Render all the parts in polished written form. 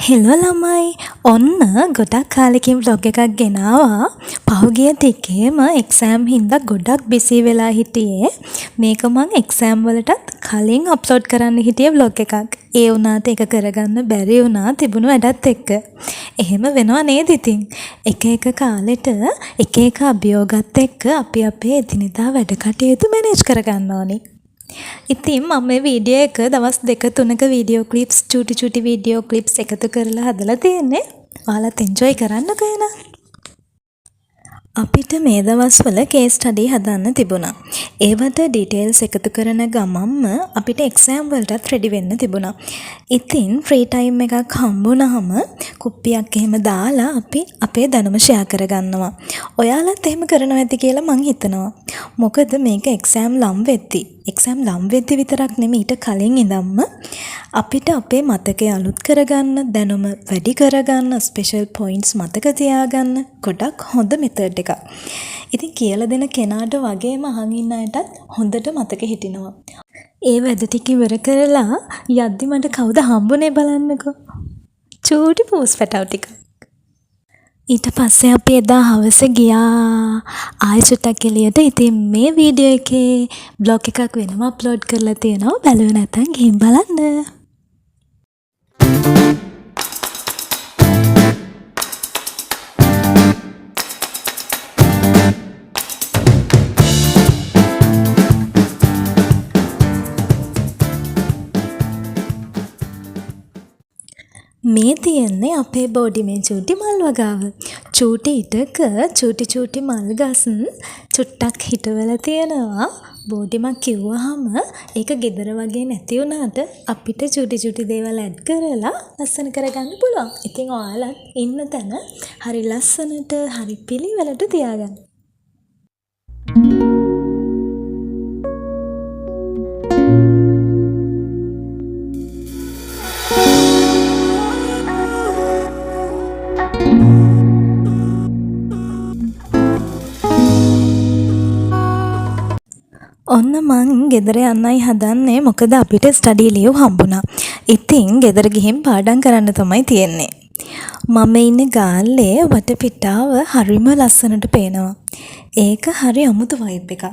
Hello ළමයි, ඔන්න ගොඩක් කාලෙකින් ව්ලොග් එකක් ගෙනාවා. පහුගිය ටිකේම එක්සෑම් හින්දා ගොඩක් බිසී වෙලා හිටියේ. මේක මං එක්සෑම් වලටත් කලින් අප්ලෝඩ් කරන්න හිටිය ව්ලොග් එකක්. ඒ වුණාට ඒක කරගන්න බැරි වුණා තිබුණු වැඩත් එක්ක. එහෙම වෙනවා නේද ඉතින්? එක එක කාලෙට එක එක අභියෝගත් එක්ක අපි අපේ එදිනෙදා වැඩ කටයුතු මැනේජ් කරගන්න ඕනි. ඉතින් මම මේ වීඩියෝ එක දවස් දෙක තුනක වීඩියෝ ක්ලිප්ස්, චූටි චූටි වීඩියෝ ක්ලිප්ස් එකතු කරලා හදලා තියෙන්නේ. ඔයාලත් එන්ජොයි කරන්නකෝ එහෙනම්. අපිට මේ දවස්වල කේස් ස්ටඩි හදන්න තිබුණා. ඒවට ඩීටේල්ස් එකතු කරන ගමන්ම අපිට එක්සෑම් වලටත් රෙඩි වෙන්න තිබුණා. ඉතින් ෆ්‍රී ටයිම් එකක් හම්බුනහම කුප්පියක් එහෙම දාලා අපි අපේ දැනුම ෂෙයා කරගන්නවා. ඔයාලත් එහෙම කරනවා ඇති කියලා මං හිතනවා. මොකද මේක එක්සෑම් ලං වෙද්දි, එක්සෑම් ලං වෙද්දි විතරක් නෙමෙයි, ඊට කලින් ඉඳන්ම අපිට අපේ මතකය අලුත් කරගන්න, දැනුම වැඩි කරගන්න, ස්පෙෂල් පොයින්ට්ස් මතක තියාගන්න ගොඩක් හොඳ මෙතඩ් එකක්. ඉතින් කියලා දෙන කෙනාට වගේම අහන් ඉන්න අයටත් හොඳට මතක හිටිනවා. ඒ වැඩ ටික ඉවර කරලා යද්දි මට කවුද හම්බුනේ බලන්නකෝ. චූටි පූස් පැටව් ටිකක්. ඊට පස්සේ අපි එදා හවස ගියා ආයෙ චුට්ටක් එළියට. ඉතින් මේ වීඩියෝ එකේ බ්ලොග් එකක් වෙනම අප්ලෝඩ් කරලා තියෙනවා. බැලුවේ නැත්නම් ගිහින් බලන්න. මේ තියෙන්නේ අපේ බෝඩිමේ චූටි මල් වගාව. චූටි ඉඩක චූටි චූටි මල් ගස් චුට්ටක් හිටවලා තියෙනවා. බෝඩිමක් කිව්වහම ඒක ගෙදර වගේ නැති වුණාට අපිට චූටි චූටි දේවල් ඇඩ් කරලා ලස්සන කරගන්න පුළුවන්. ඉතින් ඔයාලත් ඉන්න තැන හරි ලස්සනට හරි පිළිවෙලට තියාගන්න. ඔන්න මං ගෙදර යන්නයි හදන්නේ, මොකද අපිට ස්ටඩි ලීව් හම්බුණා. ඉතින් ගෙදර ගිහින් පාඩම් කරන්න තමයි තියෙන්නේ. මම ඉන්නේ ගාල්ලේ. වටපිටාව හරිම ලස්සනට පේනවා. ඒක හරි අමුතු වයිබ් එකක්.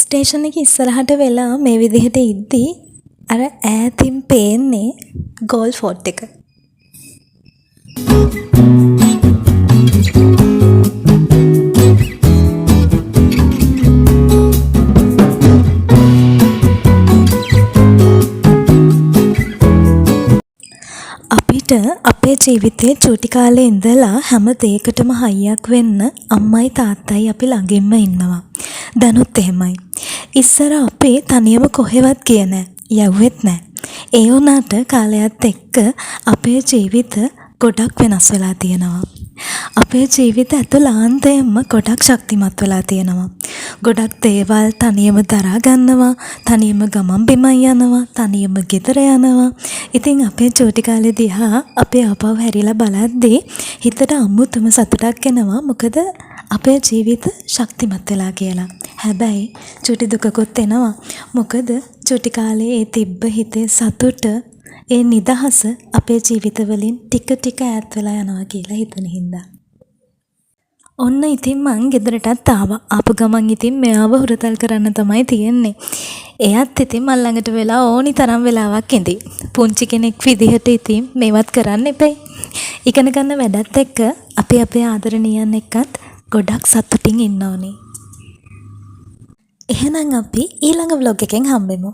ස්ටේෂන් එක ඉස්සරහට වෙලා මේ විදිහට ඉද්දි අර ඈතින් පේන්නේ ගෝල් ෆෝට් එක. අපිට අපේ ජීවිතේ චූටි කාලේ ඉඳලා හැම දේකටම හයියක් වෙන්න අම්මයි තාත්තයි අපි ළඟින්ම ඉන්නවා. දැනුත් එහෙමයි. ඉස්සර අපි තනියම කොහෙවත් ගියේ නෑ. යැව්වෙත් නෑ. ඒ වුණාට කාලයත් එක්ක අපේ ජීවිත ගොඩක් වෙනස් වෙලා තියෙනවා. අපේ ජීවිත ඇතුළාන්තයෙන්ම ගොඩක් ශක්තිමත් වෙලා තියෙනවා. ගොඩක් දේවල් තනියම දරා ගන්නවා, තනියම ගමන් බිමන් යනවා, තනියම ගෙදර යනවා. ඉතින් අපේ චූටි කාලේ දිහා අපි ආපහු හැරිලා බලද්දී හිතට අමුතුම සතුටක් එනවා. මොකද අපේ ජීවිත ශක්තිමත් වෙලා කියලා. හැබැයි චූටි දුකකුත් එනවා. මොකද චූටි කාලේ ඒ තිබ්බ හිතේ සතුට, ඒ නිදහස අපේ ජීවිත වලින් ටික ටික ඈත් වෙලා යනවා කියලා හිතන හින්දා. ඔන්න ඉතින් මං ගෙදරටත් ආවා. ආපු ගමන් ඉතින් මෙයාව හුරතල් කරන්න තමයි තියෙන්නේ. එයත් ඉතින් මං ළඟට වෙලා ඕනි තරම් වෙලාවක් ඉඳී. පුංචි කෙනෙක් විදිහට ඉතින් මේවත් කරන්න එපැයි. ඉගෙන ගන්න වැඩත් එක්ක අපි අපේ ආදරණීයන් එක්කත් ගොඩක් සතුටින් ඉන්න ඕනේ. එහෙනම් අපි ඊළඟ ව්ලොග් එකෙන් හම්බෙමු.